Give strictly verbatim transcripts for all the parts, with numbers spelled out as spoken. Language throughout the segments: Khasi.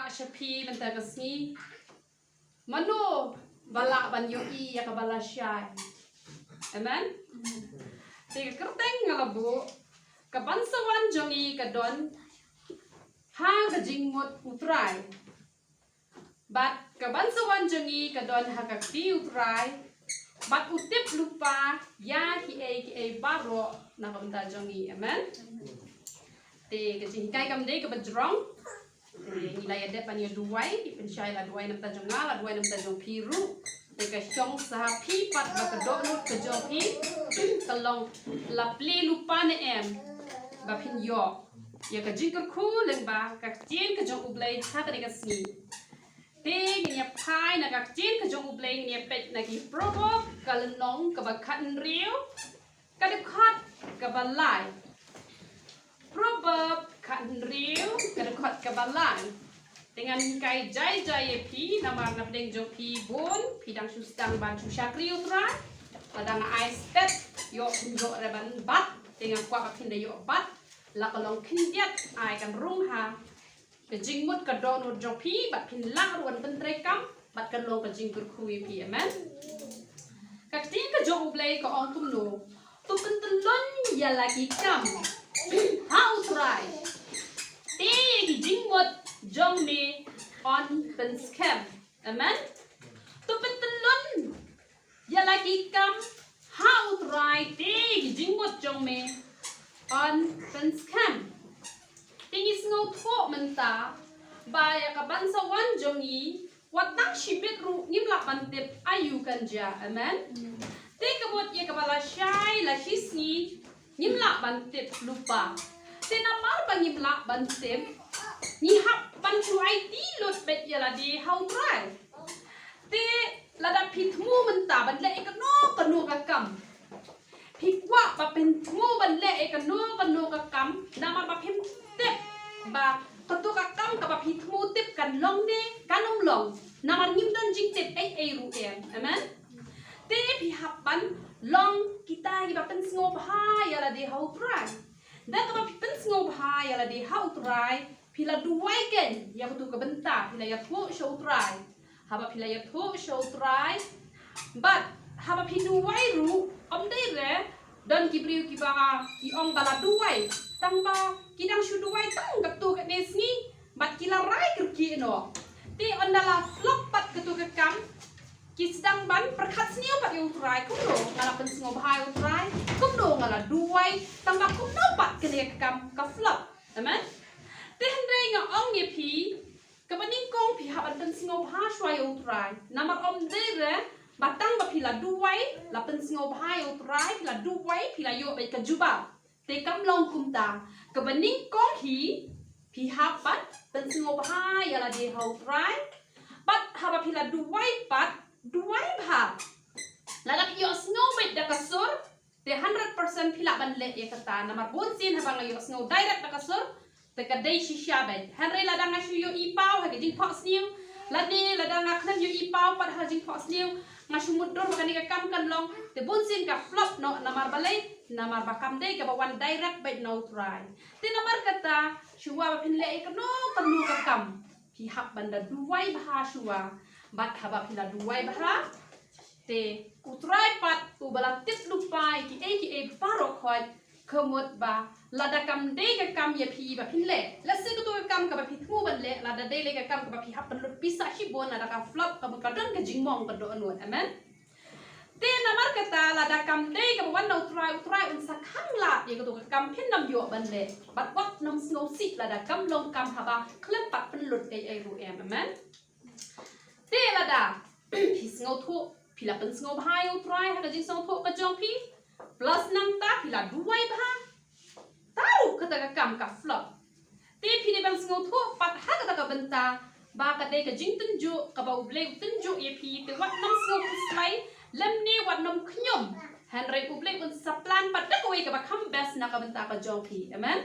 Sha phi mynta ka sngi, mano ba lah ban ïohi ïa kaba lashai? Amen. Te ka kyrteng nga la buh, ka ban sa wan jong ngi ka don ha ka jingmut U Trai. Bad ka ban sa wan jong ngi ka don ha ka kti U Trai. Bad u tip lypa ïa kiei kiei baroh na ka bynta jong ngi. Amen. Te ka jinghikai kam dei kaba jrong. Te ngi la ïa dep ban ïa duwai, pynshai la duwai na bynta jong nga, la duwai na bynta jong phi ruh. Te ka shong sa ha phi pat ba ka dohnud ka jong phi ka long la plie lypa ne em ba phin ïoh ïa ka jingkyrkhu lyngba ka ktien ka jong U Blei ha kane ka sngi. Te ngin ïa phai na ka ktien ka jong U Blei, ngin ïa peit na ki Proverb ka lynnong kaba khathynriew, ka dkhot kaba lai. Proverb khathynriew, ka dkhot kaba lai. Te ngan hikai jai jai ïa phi namar na pdeng jong phi bun phi dang shu sdang ban shu shakri U Trai. Lada nga ai stet ïoh phin ïoh re ban bat, te nga kwah ba phin da ïoh bat. La ka long khyndiat ai kan rung ha ka jingmut ka dohnud jong phi bad phin lah ruh ban pyntreikam bad kan long ka jingkyrkhu ïa phi. Amen. Ka ktien ka jong U Blei ka ong kumno? To pyntyllun ïa la ki kam ha U Trai, te ïa ki jingmut jong me yn pynskhem. Amen. To pyntyllun ïa la ki kam ha U Trai, te ïa ki jingmut jong me yn pynskhem. Te ngi sngewthuh mynta ba ïa ka ban sa wan jong ngi, wat tang shibit ruh ngim lah ban tip aïu kan jia. Amen. Te ka mut ïa kaba lashai la shisngi ngim lah ban tip lypa. Te namar ba ngim lah ban tip, ngi hap ban shu aiti lut beit ïa lade ha U Trai. Te lada phi thmu mynta ban leh ïa kano kano ka kam, phi kwah ba phin thmu ban leh ïa kano kano ka kam, namar ba phim tip ba kato ka kam kaba phi thmu tip kan long ne kan ym long. Namar ngim don jingtip ei ei ruh em. Amen. Te phi hap ban long kita kiba pynsngewbha ïa lade ha U Trai. Da kaba phi pynsngewbha ïa lade ha U Trai, phi la duwai kein ïa kato ka bynta, phi la ïathuh sha U Trai. Haba phi la ïathuh sha U Trai bad haba phi duwai ruh, ym dei re don ki briew kiba ki ong ba la duwai, tang ba ki dang shu duwai tang kato katne sngi bad ki la rai kyrkieh noh. Te ynda la flop pat kato ka kam, ki sdang ban pyrkhat sniew pat ïa U Trai, kumno nga la pynsngewbha ïa U Trai, kumno nga la duwai tang ba kumno pat kane ka kam ka flop. Amen. Te hynrei nga ong ïa phi, kaba nyngkong phi hap ban pynsngewbha shuwa ïa U Trai. Namar ym dei re ba tang ba phi la duwai, la pynsngewbha ïa U Trai, phi la duwai, phi la ïoh beit ka jubab. Te kam long kumta. Kaba nyngkong hi, phi hap ban pynsngewbha ïa lade ha U Trai. Bad haba phi la duwai pat, duwai bha. Lada phi ïohsngew beit da ka sur, te hundred percent phi lah ban leh ïa kata. Namar bunsien haba nga ïohsngew direct da ka sur, te ka dei shisha beit. Hynrei lada nga shu ïohi paw ha ka jingphohsniew, lane lada nga khlem ïohi paw pat ha ka jingphohsniew, nga shu mutdur ba kane ka kam kan long, te bunsien ka flop noh. Namar balei? Namar ba kam dei kaba wan direct beit na U Trai. Te namar kata, shuwa ba phin leh ïa kano kano ka kam, phi hap ban da duwai bha shuwa. Bad haba phi la duwai bha, te U Trai pat uba la tip lypa ïa kiei kiei baroh khoit, ka mut ba lada kam dei ka kam ïa phi ba phin leh, lehse kato ka kam kaba phi thmu ban leh, lada dei lei ka kam kaba phi hap pynlut pisa shibun, lada ka flop, ka mut ka don ka jingmong ka dohnud. Amen. Te namar kata lada kam dei kaba wan na U Trai, U Trai un sa khang lad ïa kato ka kam phin ym ïoh ban leh. Bad wat nym sngewsih lada kam long kam haba khlem pat pynlut ei ei ruh em. Amen. Te lada phi sngewthuh phi la pynsngewbha ïa U Trai ha ka jingsngewthuh ka jong phi, plus nangta phi la duwai bha, ta ruh kata ka kam ka flop, te phi dei ban sngewthuh pat ha kata ka bynta ba ka dei ka jingtynjuh kaba U Blei u tynjuh ïa phi. Te wat nym sngew khuslai lymne wat nym khñium. Hynrei U Blei un sa plan pat da kawei kaba kham best na ka bynta ka jong phi. Amen.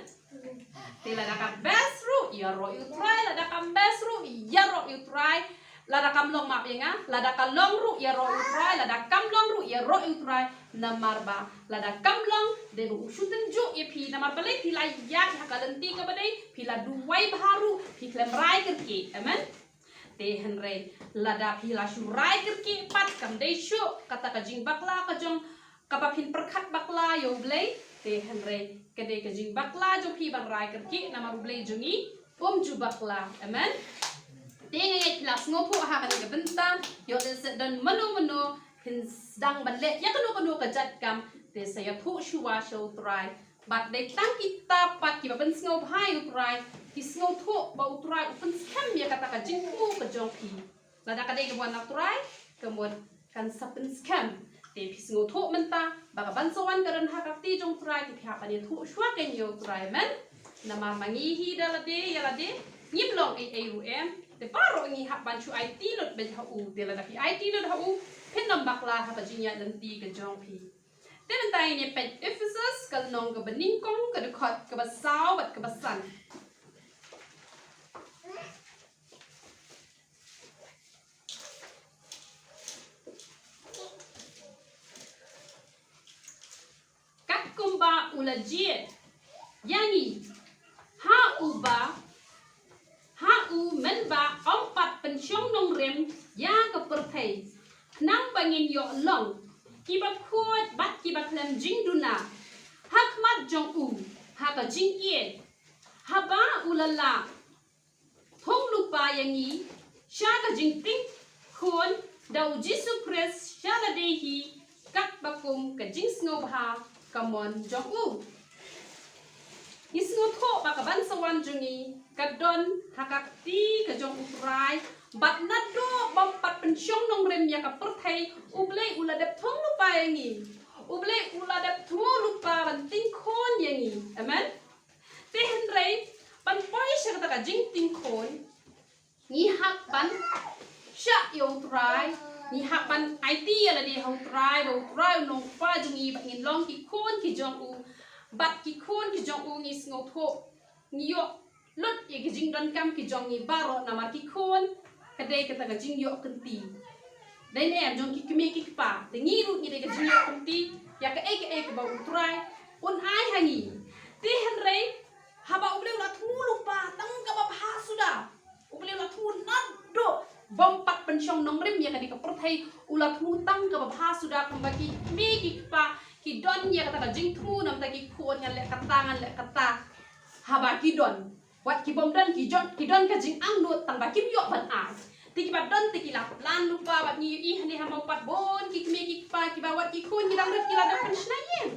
Te lada ka best ruh, ïaroh ïa U Trai, lada ka best ruh, ïaroh ïa U Trai. Lada kam long map ïa nga, lada ka long ruh ïaroh ïa u Trai, lada kam long ruh ïaroh ïa u Trai, namar ba lada kam long, dei ba u shu tynjuh ïa phi, namar balei phi la ïaid ha ka lynti kaba dei, phi la duwai bha ruh, phi khlem rai kyrkieh. Amen. Te hynrei lada phi la shu rai kyrkieh pat, kam dei shuh kata ka jingbakla ka jong kaba phin pyrkhat bakla ïa u Blei. Te hynrei ka dei ka jingbakla jong phi ban rai kyrkieh, namar u Blei jong ngi um ju bakla. Amen. Te nga ngeit phi la sngewthuh ha kane ka bynta, ïoh lehse don mano mano phin sdang ban leh ïa kano kano ka jait kam, te sa ïathuh shuwa sha u Trai. Bad dei tang kita pat kiba pynsngewbha ïa u Trai, ki sngewthuh ba u Trai u pynskhem ïa kata ka jingthmu ka jong phi. Lada ka dei ka mon na u Trai, ka mon kan sa pynskhem. Te phi sngewthuh mynta ba ka ban sa wan ka don ha ka kti jong u Trai, te phi hap ban ïathuh shuwa kein ïa u Trai. Amen. Namar ma ngi hi da lade ïa lade, ngim long ei ei ruh em. Te baroh ngi hap ban shu aiti lut beit ha u. Te lada phi aiti lut ha u, phin ym bakla ha ka jingïaid lynti ka jong phi. Te mynta ngin ïa peit Ephesus ka lynnong kaba nyngkong, ka dkhot kaba saw bad kaba san. Katkum ba u la jied ïa ngi ha uba, ha u mynba ym pat pynshong nongrim ïa ka pyrthei, khnang ba ngin ïoh long kiba khuid bad kiba khlem jingduna ha khmat jong u ha ka jingïeit, haba u la lah thung lypa ïa ngi sha ka jingtieng khun da u Jisu Khrist sha lade hi, katba kum ka jingsngewbha ka mon jong u. Ngi sngewthuh ba ka ban sa wan jong ngi ka don ha ka kti ka jong u Trai, bad naduh bym pat pynshong nongrim ïa ka pyrthei, u Blei u la dep thung lypa ïa ngi. U Blei u la dep thung lypa ban tieng khun ïa ngi. Amen. Te hynrei ban poi sha kata ka jingtieng khun, ngi hap ban shah ïa u Trai, ngi hap ban aiti ïa lade ha u Trai, ba u Trai u nongpynïap jong ngi, ba ngin long ki khun ki jong u, bad ki khun ki jong u ngi sngewthuh, ngi ïoh lut ïa ki jingdonkam ki jong ngi baroh namar ki khun, ka dei kata ka jingïoh kynti. Dei ne em jong ki kmie ki kpa, te ngi ruh ngi dei ka jingïoh kynti ïa kaei kaei kaba u Trai un ai ha ngi. Te hynrei haba u Blei u la thmu lypa tang kaba bha suda. U Blei u la thmu naduh bym pat pynshong nongrim ïa kane ka pyrthei, u la thmu tang kaba bha suda, kumba ki kmie ki kpa ki don ïa kata ka jingthmu namar ki khun, ngan leh kata, ngan leh kata. Haba ki don, wat ki bym don, ki jot, ki don ka jingangnud tang ba kim ïoh ban ai. Te kiba don te ki la plan lypa, bad ngi ïohi hangne ha Mawpat bun ki kmie ki kpa kiba wat ki khun ki dang rit ki la dep pynshna ïing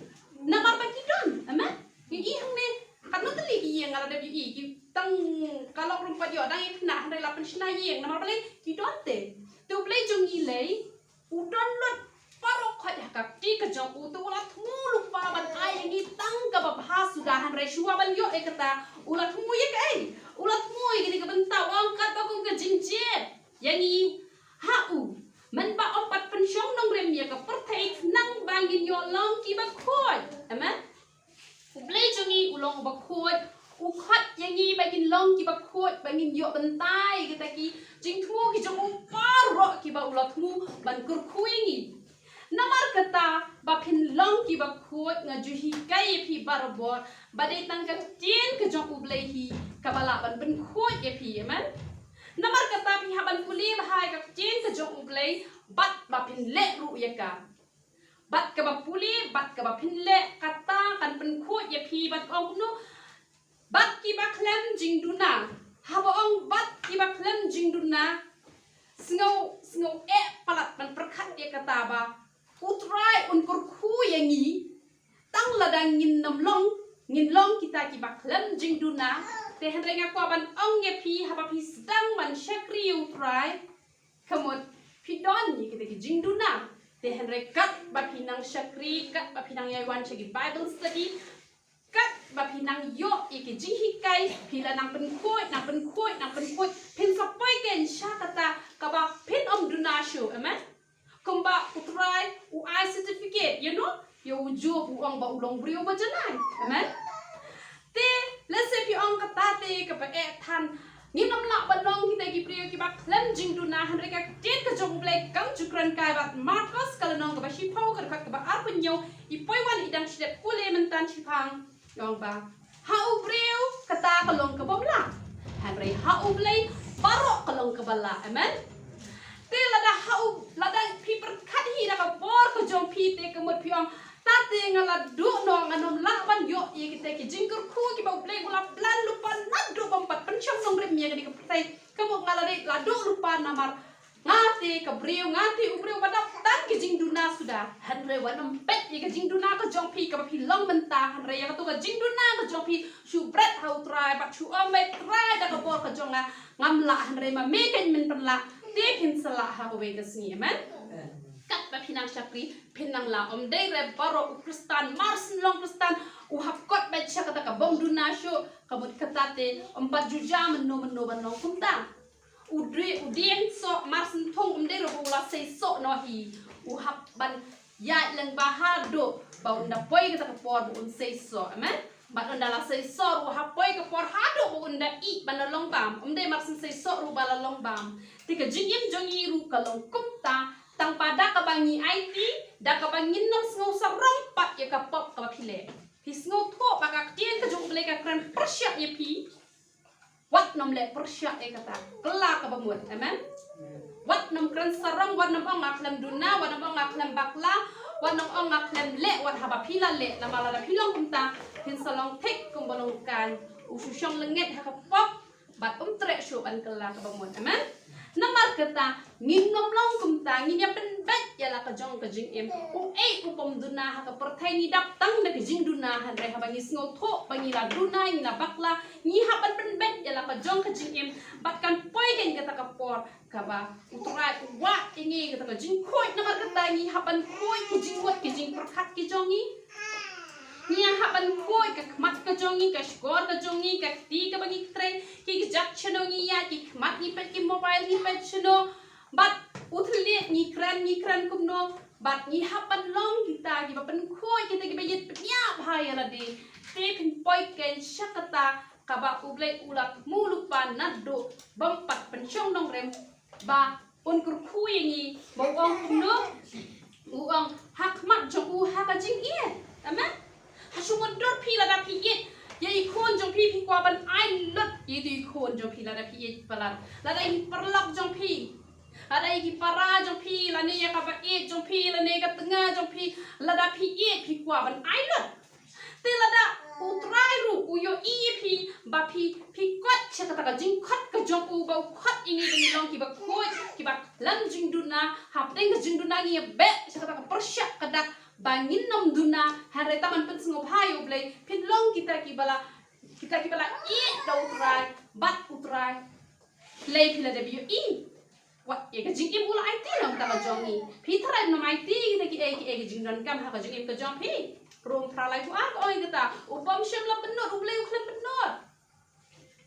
namar ba ki don. Amen. Ngi ïohi hangne katno tylli ki ïing nga la dep ïohi, ki tang ka lok ruh pat ïoh dang ïa khynnah, hynrei la pynshna ïing namar balei? Ki don te. Te u Blei jong ngi lei u don lut baroh khoit ha ka kti ka jong u, te u la thmu lypa ban ai ïa ngi tang kaba bha suda, hynrei shuwa ban ïoh ïa kata u la thmu ïa kaei? U la thmu ïa kane ka bynta, u ong katba kum ka jingjied ïa ngi ha u mynba ym pat pynshong nongrim ïa ka pyrthei, khnang ba ngin ïoh long kiba khuid. Amen. U Blei jong ngi u long uba khuid, u khot ïa ngi ba ngin long kiba khuid, ba ngin ïoh bynta ïa kita ki jingthmu ki jong u baroh kiba u la thmu ban kyrkhu ïa ngi. Namar kata ba phin long kiba khuid, nga ju hikai ïa phi barabor ba dei tang ka ktien ka jong u Blei hi kaba lah ban pynkhuid ïa phi. Amen. Namar kata phi hap ban pule bha ïa ka ktien ka jong u Blei bad ba phin leh ruh ïa ka. Bad kaba pule bad kaba phin leh, kata kan pynkhuid ïa phi. Bad ong kumno? Bad kiba khlem jingduna. Haba ong bad kiba khlem jingduna, sngew, sngew eh palat ban pyrkhat ïa kata ba u Trai un kyrkhu ïa ngi tang lada ngin nym long, ngin long kita kiba khlem jingduna. Te hynrei nga kwah ban ong ïa phi, haba phi sdang ban shakri ïa u Trai, ka mut phi don ïa kita ki jingduna. Te hynrei katba phi nang shakri, katba phi nang ïai wan sha ki Bible study, katba phi nang ïoh ïa ki jinghikai, phi la nang pynkhuid, nang pynkhuid, nang pynkhuid, phin sa poi kein sha kata kaba phin ym duna shuh. Amen. Kumba u Trai u ai certificate ïa u, ïa u Job, u ong ba u long briew ba janai. Amen. Te lehse phi ong kata te kaba eh than, ngin ym lah ban long kita ki briew kiba khlem jingduna, hynrei Kren kai bad Markos ka lynnong kaba shiphew ka dkhot kaba arphew hynñiew, i poi wan i dang shlep u leh mynta shiphang. Ong ba ha u briew kata ka long ka bym lah, hynrei ha U Blei baroh ka long kaba lah. Amen. Te lada ha u, lada phi pyrkhat hi da ka bor ka jong phi te ka mut phi ong, ta te nga la duh noh, nga nym lah ban ïoh ïa kita ki jingkyrkhu kiba U Blei u la plan lypa naduh bym pat pynshong nongrim ïa kane ka pyrthei. Ka mut nga la dei la duh lypa namar nga te ka briew, nga te u briew ba dap tang ki jingduna suda. Hynrei wat nym peit ïa ka jingduna ka jong phi kaba phi long mynta, hynrei ïa kato ka jingduna ka jong phi shu bret ha U Trai bad shu ong, Trai Trai, da ka bor ka jong nga ngam lah, hynrei ma me kan men pynlah, te phin sa lah ha kawei ka sngi. Amen. Katba phi nang shakri phin nang lah. Ym dei re baroh u Khristan, marsien long Khristan, u hap kot beit sha kata ka bym duna shuh. Ka mut kata te ym pat ju jia mynno mynno ban long kumta. U dei, u dieng soh marsien thung, ym dei re ba u la sei soh noh hi. U hap ban ïaid lyngba haduh ba un da poi kata ka por ba un sei soh. Amen. Bad un da la sei soh ruh, ha poi ka por haduh ba un da ïeh ban da long bam. Ym dei marsien sei soh ruh ba la long bam. Te ka jingim jong ngi ruh ka long kumta, tang ba da kaba ngi aiti, da kaba ngin nym sngew sarong pat ïa ka pop kaba phi leh. Phi sngewthuh ba ka ktien ka jong U Blei ka kren pyrshah ïa phi. Wat nym leh pyrshah ïa kata. Kylla kaba mut. Amen. Wat nym kren sarong, wat nym ong nga khlem duna, wat nym ong nga khlem bakla, wat nym ong nga khlem leh, wat haba phi la leh, namar lada phi long kumta phin sa long thik kumba long kan. U shu shong lyngnget ha ka pop bad um treh shuh ban kylla kaba mut. Amen. Namar kata ngin nym long kumta, ngin ïa pynbeit ïa la ka jong ka jingim. Uei u bym duna ha ka pyrthei, ngi dap tang da ka jingduna, hynrei haba ngi sngewthuh ba ngi la duna, ngi la bakla, ngi hap ban pynbeit ïa la ka jong ka jingim. Bad kan poi kein kata ka por kaba U Trai u wad ïa ngi kata ka jingkhuid, namar kata ngi hap ban khuid ki jingmut ki jingpyrkhat ki jong ngi. Ngi hap ban khuid ka khmat ka jong ngi, ka shkor ka jong ngi, ka kti kaba ngi trei, ki kjat shano ngi ïaid, ki khmat ngi peit, ki mobile ngi peit shano. Bad u thylliej ngi kren, ngi kren kumno. Bad ngi hap ban long kita kiba pynkhuid, kita kiba ïeit bniah bha ïa lade. Te phin poi kein sha kata kaba U Blei u la thmu lypa naduh bym pat pynshong nongrim, ba un kyrkhu ïa ngi, ba u ong kumno? U ong ha khmat jong u ha ka jingïeit. Amen. Ha shu mutdur phi lada phi ïeit ïa i khun jong phi, phi kwah ban ai lut ïa i khun jong phi lada phi ïeit palat. Lada i paralok jong phi, lada i ki para jong phi, lane ïa kaba ïeit jong phi, lane ka tnga jong phi, lada phi ïeit phi kwah ban ai lut. Te lada U Trai ruh u ïohi ïa phi ba phi, phi kot sha kata ka jingkhot ka jong u, ba u khot ïa ngi ba ngi long kiba khuid, kiba lem jingduna, hapdeng ka jingduna ngi ïa beh sha kata ka pyrshah ka dak ba ngin nym duna, hynrei tang ban pynsngewbha ïa U Blei, phin long kita kiba la, kita kiba la ïeit da U Trai, bad U Trai lei phi la dep ïohi. Wat ïa ka jingim u la aiti na ka bynta ka jong ngi. Phi tharai ym aiti kita kiei kiei ki jingdonkam ha ka jingim ka jong phi. Rom phra laiphew ar ka ong ïa kata, u bym shym la pynnud, U Blei u khlem pynnud.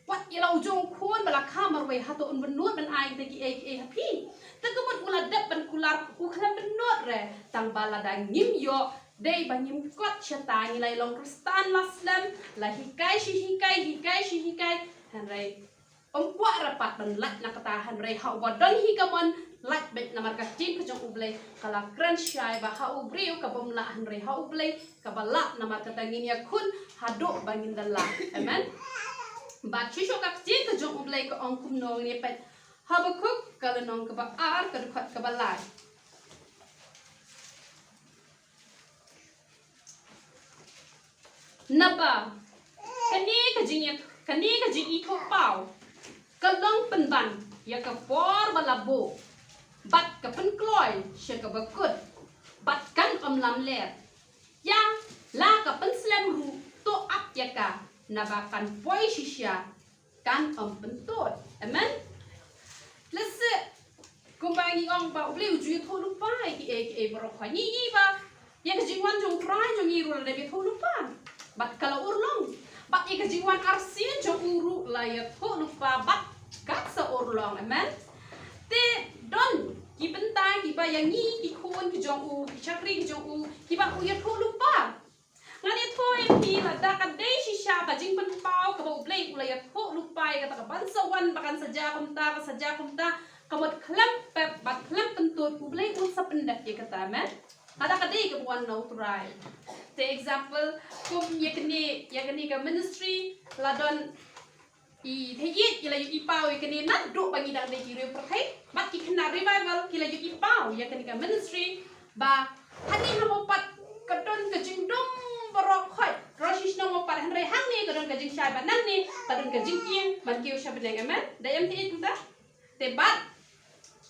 Wat ïa la u jong u khun ba la kha marwei, hato un pynnud ban ai kita kiei kiei ha phi? Te ka mut u la dep ban kular, u khlem pynnud re. Tang ba lada ngim ïoh, dei ba ngim kot shata, ngi la ïa long Khristan la slem, la hikai shi hikai, hikai shi hikai. Hynrei ym kwah re pat ban lait na kata, hynrei ha uba don hi ka mon, lait beit, namar ka ktien ka jong U Blei ka la kren shai ba ha u briew ka bym lah, hynrei ha U Blei kaba lah, namar kata ngin ïakhun haduh ba ngin da lah. Amen. Bad shisha ka ktien ka jong U Blei ka ong kumno, ngin ïa peit Habakuk ka lynnong kaba ar ka dkhot kaba lai. Naba kane ka jingïa, kane ka jingïathuhpaw ka long pynban ïa ka por ba la buh, bad ka pynkloi sha kaba kut, bad kan ym lamler. Ïa la ka pynslem ruh, to ap ïa ka, naba kan poi shisha, kan ym pyntud. Amen. Lehse kumba ngi ong ba U Blei u ju ïathuh lypa ïa kiei kiei baroh, ngi ïohi ba ïa ka jingwan jong U Trai jong ngi ruh la dep ïathuh lypa bad ka la urlong. Bad ïa ka jingwan arsien jong u ruh la ïathuh lypa bad ka sa urlong. Amen. Te don ki bynta kiba ïa ngi ki khun ki jong u, ki shakri ki jong u, kiba u ïathuh lypa. Ngan ïathuh ïa phi, lada ka dei shisha ka jingpynpaw kaba U Blei u la ïathuh lypa ïa kata ka ban sa wan ba kan sa jia kumta, kan sa jia kumta, ka mut khlem pep bad khlem pyntud, U Blei un sa pyndep ïa kata, amen. Lada ka dei kaba wan na U Trai. Te example, kum ïa kane, ïa kane ka ministry, la don i thei ïeit, i la ïohi paw ïa kane naduh ba ngi dang dei ki riew pyrthei, bad ki khynnah revival ki la ïohi paw ïa kane ka ministry, ba hangne ha Mawpat ka don ka jingdum baroh khoit, baroh shi shnong Mawpat, hynrei hangne ka don ka jingshai, bad nangne ka don ka jingkieng ban kiew sha bneng, amen. Da ïa thei ïeit kumta? Te bad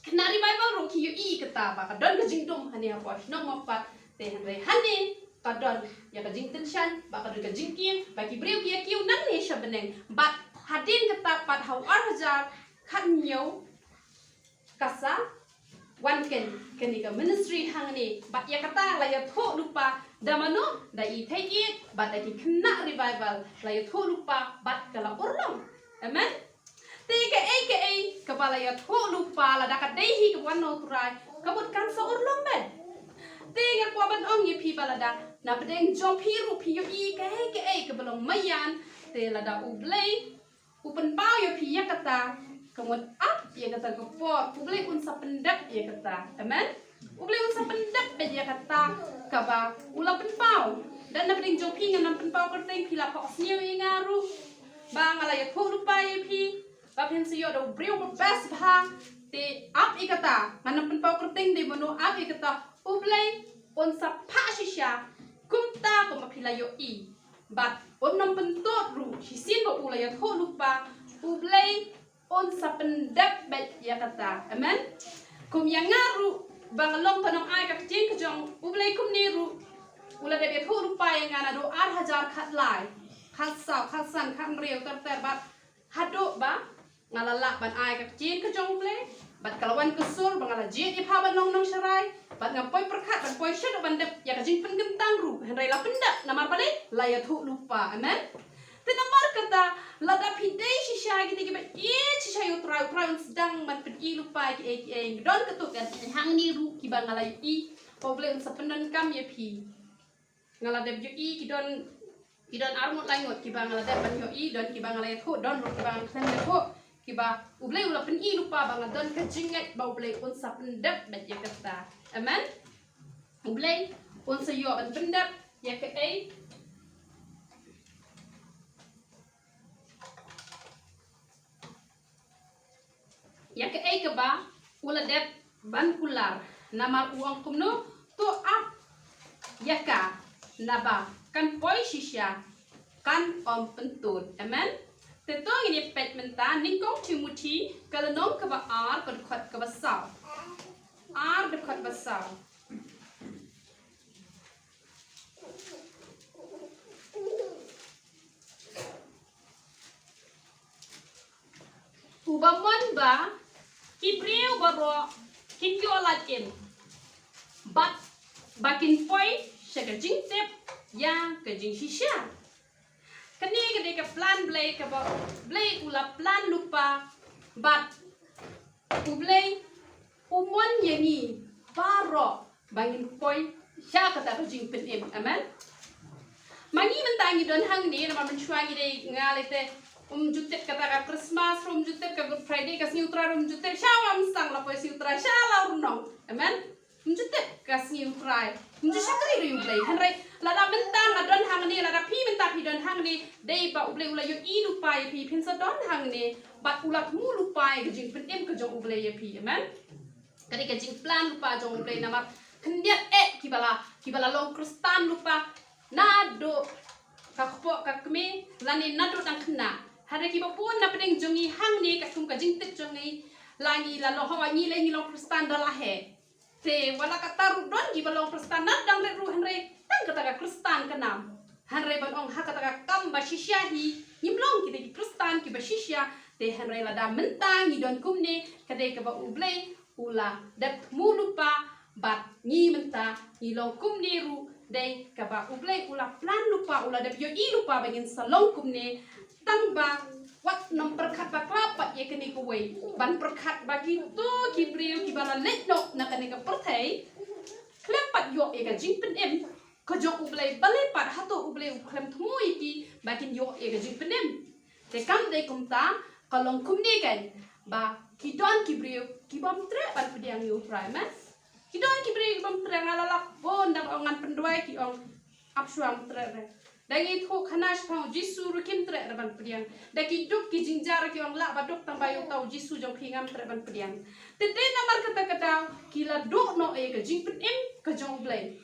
khynnah revival ruh ki ïohi kata ba ka don ka jingdum hangne hapoh shnong Mawpat, te hynrei hangne ka don ïa ka jingtyngshaiñ, ba ka don ka jingkieng, ba ki briew ki ïa kiew nangne sha bneng. Bad hadien kata pat ha u ar hajar khathynñiew ka sa wan kane, kane ka ministry hangne, bad ïa kata la ïathuh lypa da mano? Da i thei ïeit bad da ki khynnah revival la ïathuh lypa bad ka la urlong. Amen. Te kaei kaei kaba la ïathuh lypa, lada ka dei hi kaba wan na U Trai, ka mut kan sa urlong beit. Te nga kwah ban ong ïa phi ba lada na pdeng jong phi ruh phi ïohi kaei kaei kaba long maïan, te lada U Blei u pynpaw ïa phi ïa kata, ka mut ap ïa kata ka por, U Blei un sa pyndep ïa kata. Amen. U Blei un sa pyndep beit ïa kata kaba u la pynpaw. Da na pdeng jong phi ngan ym pynpaw kyrteng, phi la phohsniew ïa nga ruh ba nga la ïathuh lypa ïa phi ba phin sa ïoh da u briew ba best bha. Te ap ïa kata, ngan ym pynpaw kyrteng dei mano, ap ïa kata, U Blei un sa phah shisha kumta kumba phi la ïohi. Bad un ym pyntud ruh, shisien ba u la ïathuh lypa, U Blei un sa pyndep beit ïa kata. Amen. Kum ïa nga ruh ba nga long ka nongai ka ktien ka jong U Blei kumne ruh, u la dep ïathuh lypa ïa nga naduh ar hajar khatlai, khatsaw, khatsan, khathynriew, ter ter, bad haduh ba nga la lah ban ai ka ktien ka jong U Blei, bad ka la wan ka sur ba nga la jied ïa pha ban long nongsharai, bad nga poi pyrkhat ban poi shaduh ban dep ïa ka jingpynkyntang ruh, hynrei la pyndep namar balei? La ïathuh lypa. Amen. Te namar kata, lada phi dei shisha kine kiba ïeit shisha ïa U Trai, U Trai un sdang ban pyni lypa kiei kiei. Don katto katne hangne ruh kiba nga la ïohi ba U Blei un sa pyndonkam ïa phi. Nga la dep ïohi, ki don, ki don arngut laingut kiba nga la dep ban ïohi, don kiba nga la ïathuh, don ruh kiba nga khlem ïathuh, kiba U Blei u la pyni lypa ba nga don ka jingngeit ba U Blei un sa pyndep beit ïa kata. Amen. U Blei un sa ïoh ban pyndep ïa kaei, ïa kaei kaba u la dep ban kular. Namar u ong kumno? To ap ïa ka, naba kan poi shisha, kan ym pyntud. Amen. Te to ngin ïa peit mynta Nyngkong Timothi ka lynnong kaba ar, ka dkhot kaba saw. Ar, dkhot ba saw. Uba mon ba ki briew baroh kin ïoh lad im, bad ba kin poi sha ka jingtip ïa ka jingshisha. Kane ka dei ka plan Blei kaba Blei u la plan lypa, bad U Blei u mon ïa ngi baroh ba ngin poi sha kata ka jingpynim. Amen. Ma ngi mynta ngi don hangne, namar mynshuwa ngi dei, nga lei te, um ju tip kata ka Christmas ruh, um ju tip ka Good Friday, ka sngi U Trai ruh um ju tip, sha Wamsang la poi sngi U Trai, sha Lawrnong. Amen. Um ju tip ka sngi U Trai, um ju shakri ruh ïa U Blei. Hynrei lada mynta nga don hangne, lada phi mynta phi don hangne, dei ba U Blei u la ïohi lypa ïa phi, phin sa don hangne, bad u la thmu lypa ïa ka jingpynim ka jong U Blei ïa phi. Amen. Ka dei ka jingplan lypa jong U Blei namar khyndiat eh kiba la, kiba la long Khristan lypa naduh ka kpoh ka kmie lane naduh dang khynnah. Hynrei kiba bun na pdeng jong ngi hangne, katkum ka jingtip jong ngi, la ngi la long, hawa ngi lei ngi long Khristan da la heh. Te wat la katta ruh don kiba long Khristan na dang rit ruh, hynrei tang kata ka Khristan ka nam. Hynrei ban ong ha kata ka kam ba shisha hi ngim long kita ki Khristan kiba shisha. Te hynrei lada mynta ngi don kumne, ka dei kaba U Blei u la dep thmu lypa, bad ngi mynta ngi long kumne ruh dei kaba U Blei u la plan lypa, u la dep ïohi lypa ba ngin sa long kumne. Tang ba wat nym pyrkhat bakla pat ïa kane kawei, ban pyrkhat ba kito ki briew kiba la leit noh na kane ka pyrthei khlem pat ïoh ïa ka jingpynim ka jong U Blei, balei pat hato U Blei u khlem thmu ïa ki ba kin ïoh ïa ka jingpynim? Te kam dei kumta, ka long kumne kan. ba ki don ki briew ki bym treh ban pdiang ïa U Trai, amen. Ki don ki briew ki bym treh, nga la lap bun dang ong ngan pynduwai, ki ong ap shuwa ym treh re. Da ngi thuh khana shaphang U Jisu ruh kim treh re ban pdiang. Da ki duk ki jingjia ruh ki ong lah ba duk tang ba ïa uta U Jisu jong phi ngam treh ban pdiang. Te dei namar kata ka daw ki la duh noh ïa ka jingpynim ka jong U Blei.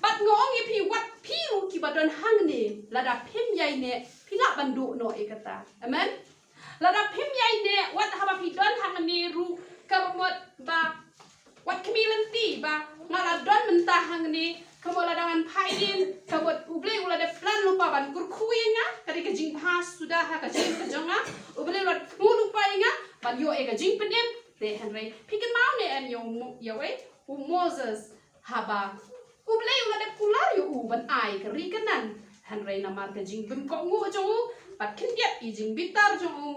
Bad nga ong ïa phi, wat phi ruh kiba don hangne, lada phim ïaineh phi lah ban duh noh ïa kata. Amen. Lada phim ïaineh, wat haba phi don hangne ruh, kaba mut ba wat khmih lynti ba nga la don mynta hangne, kaba mut lada ngan phai dien, kaba mut U Blei u la dep plan lypa ban kyrkhu ïa nga, ka dei ka jingbha suda ha ka jingim ka jong nga. U Blei u la thmu lypa ïa nga ban ïoh ïa ka jingpynim. Te hynrei phi kynmaw ne em ïa u Mo-, ïa u, u Moses, haba U Blei u la dep kular ïa u ban ai ka ri Kanaan, hynrei namar ka jingbymkohnguh jong u bad khyndiat ïa ka jingbitar jong u,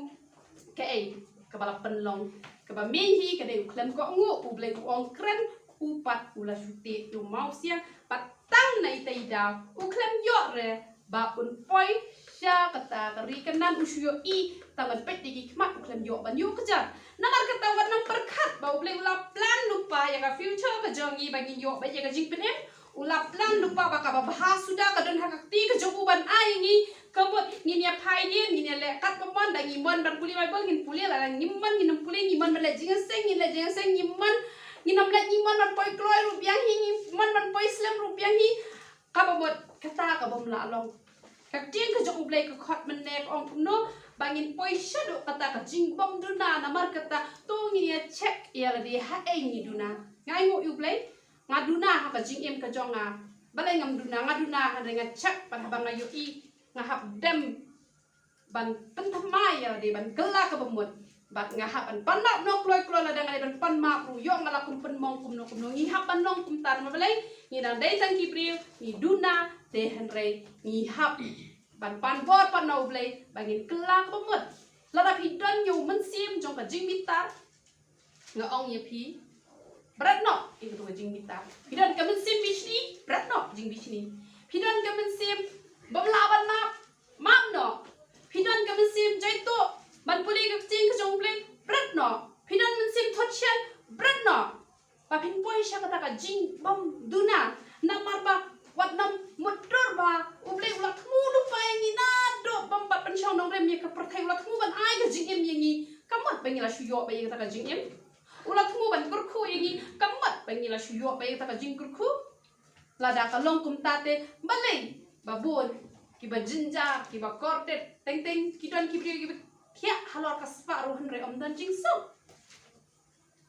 kaei kaba la pynlong? Kaba main hi ka dei u khlem kohnguh. U Blei u ong kren, u pat u la shu teh ïa u mawsiang, bad tang na ita i daw u khlem ïoh re ba un poi sha kata ka ri Kanaan. U shu ïohi tang ban peit da ki khmat, u khlem ïoh ban ïoh kjat. Namar kata wat nang pyrkhat ba U Blei u la plan lypa ïa ka future ka jong ngi, ba ngin ïoh beit ïa ka jingpynim. U la plan lypa ba kaba bha suda ka don ha ka kti ka jong u ban ai ïa ngi. Ka mut ngin ïa phai dien, ngin ïa leh katba mon, da ngi mon ban pule Baibl ngin pule, lada ngim mon ngin ym pule, ngi mon ban leh jingïaseng ngin leh jingïaseng, ngi mon ngin ym leh, ngi mon ban poi kloi ruh biang hi, ngi mon ban poi slem ruh biang hi. Kaba mut kata ka bym lah long. Ka ktien ka jong U Blei ka khot mynne ka ong kumno? Ba ngin poi shaduh kata ka jingbymduna. Namar kata to ngin ïa check ïa lade haei ngi duna. Nga ainguh ïa U Blei, nga duna ha ka jingim ka jong nga. Balei ngam duna? Nga duna hynrei nga check, bad haba nga ïohi nga hap dem ban pynthymmai ïa lade, ban kylla kaba mut. Bad nga hap ban pan map noh kloi kloi, lada nga dei ban pan map ruh ïoh nga la kum pynmong kumno kumno. Ngi hap ban long kumta, namar balei? Ngi dang dei tang ki briew, ngi duna, te hynrei ngi hap ban pan bor pat na U Blei ba ngin kylla kaba mut. Lada phi don ïa u mynsiem jong ka jingbitar, nga ong ïa phi, bret noh ïa katu ka jingbitar. Phi don ka mynsiem bishni, bret noh jingbishni. Phi don ka mynsiem bym lah ban map, map noh. Phi don ka mynsiem jaituh ban pule ka ktien ka jong U Blei, bret noh. Phi don mynsiem thot shen, bret noh. Ba phin poi sha kata ka jingbymduna. Namar ba wat nang mutdur ba U Blei u la thmu lypa ïa ngi naduh bym pat pynshong nongrim ïa ka pyrthei, u la thmu ban ai ka jingim ïa ngi. Ka mut ba ngi la shu ïoh beit ïa kata ka jingim? U la thmu ban kyrkhu ïa ngi. Ka mut ba ngi la shu ïoh beit ïa kata ka jingkyrkhu? Lada ka long kumta te balei ba bun kiba jynjar, kiba kordit, teng teng ki don ki briew kiba thiah halor ka spah ruh hynrei ym don jingsuk.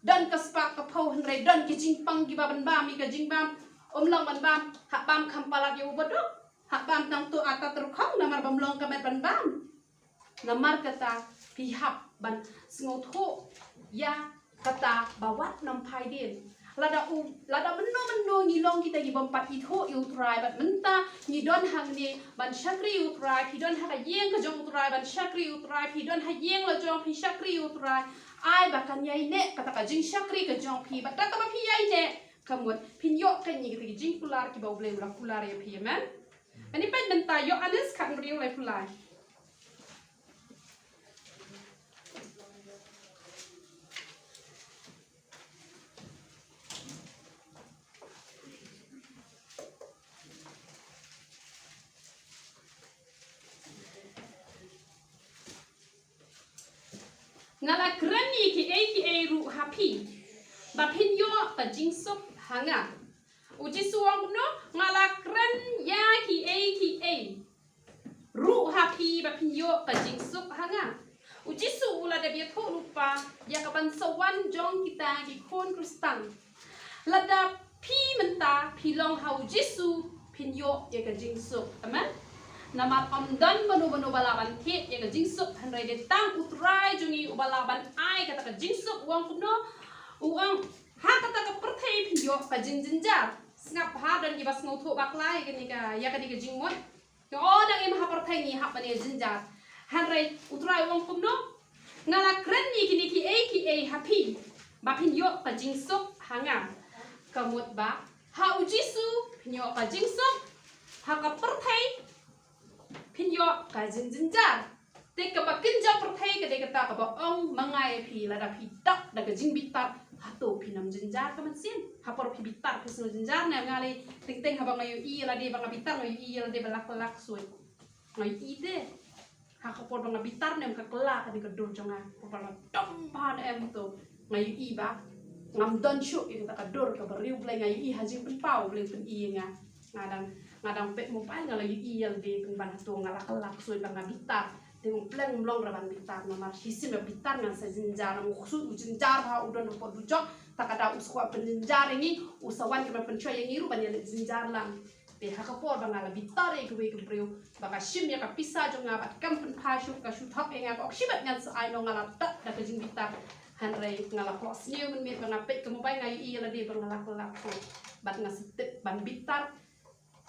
Don ka spah ka phew hynrei don ki jingpang kiba ban bam ïa ka jingbam, ym long ban bam, hap bam kham palat ïa u baduk, hap bam tang tu atat rukhong namar bym long ka met ban bam. Namar kata phi hap ban sngewthuh ïa kata ba wat nang phai dien. Lada u, lada mynno mynno ngi long kita ki bym pat ithuh ïa U Trai, bad mynta ngi don hangne ban shakri ïa U Trai, phi don ha ka ïing ka jong U Trai ban shakri ïa U Trai, phi don ha ïing la jong phi shakri ïa U Trai. Ai ba kan ïaineh kata ka jingshakri ka jong phi, bad da kaba phi ïaineh ka mut phin ïoh kane kita ki jingkular kiba U Blei u la kular ïa phi, amen. Ani peit mynta Ïoannis khatbriew laiphew lai. Nga la kren ïa kiei kiei ruh ha phi ba phin ïoh ka jingsuk ha nga. U Jisu u ong kumno? Nga la kren ïa kiei kiei ruh ha phi ba phin ïoh ka jingsuk ha nga. U Jisu u la dep ïathuh lypa ïa ka ban sa wan jong kita ki khun Khristan. Lada phi mynta phi long ha U Jisu, phin ïoh ïa ka jingsuk. Amen. Namar ym don mano mano ba lah ban thied ïa ka jingsuk, hynrei dei tang U Trai jong ngi uba lah ban ai kata ka jingsuk. U ong kumno? U ong, ha kata ka pyrthei phin ïoh ka jingjynjar. Sngap ha, don kiba sngewthuh bakla ïa kane ka, ïa kane ka jingmut. Nga ong dang im ha pyrthei ngi hap ban ïa jynjar. Hynrei U Trai u ong kumno? Nga la kren ïa kine kiei kiei ha phi ba phin ïoh ka jingsuk ha nga. Ka mut ba ha U Jisu phin ïoh ka jingsuk, ha ka pyrthei phin ïoh ka jingjynjar. Te kaba kynja pyrthei ka dei kata kaba ong ma nga ïa phi, lada phi dap da ka jingbitar, hato phin ym jynjar ka mynsiem? Ha por phi bitar phi sngew jynjar ne? Nga lei teng teng haba nga ïohi ïa lade ba nga bitar, nga ïohi ïa lade ba la kylla ksuid. Nga ïohi te. Ha ka por ba nga bitar ne em ka kylla kane ka dur jong nga. Por ba la dom bha ne em to. Nga ïohi ba ngam don shuh ïa kata ka dur kaba riewblei, nga ïohi ha jingpynpaw Blei pyn-i ïa nga. Nga dang, nga dang peit mobile nga la ïohi ïa lade pynban hato nga la kylla ksuid ba nga bitar. Te u pleng mlong ra ban bitar namar shisien ba bitar ngan sa jynjar, namar u ksuid u jynjar ha u don hapoh dujok. Ta ka daw u sa kwah pynjynjar ïa ngi, u sa wan ka ban pynshoi ïa ngi ruh ban ïaleh jynjar lang. Te ha ka por ba nga la bitar ïa kiwei ki briew, ba ka shim ïa ka pisa jong nga bad kam pynphai shuh, ka shu thok ïa nga, ka ong shibit ngan sa ai, nong nga la dap da ka jingbitar. Hynrei nga la khohsniew mynmiet ba nga peit ka mobile, nga ïohi ïa lade ba nga la kylla ksuid. Bad nga sa tip ban bitar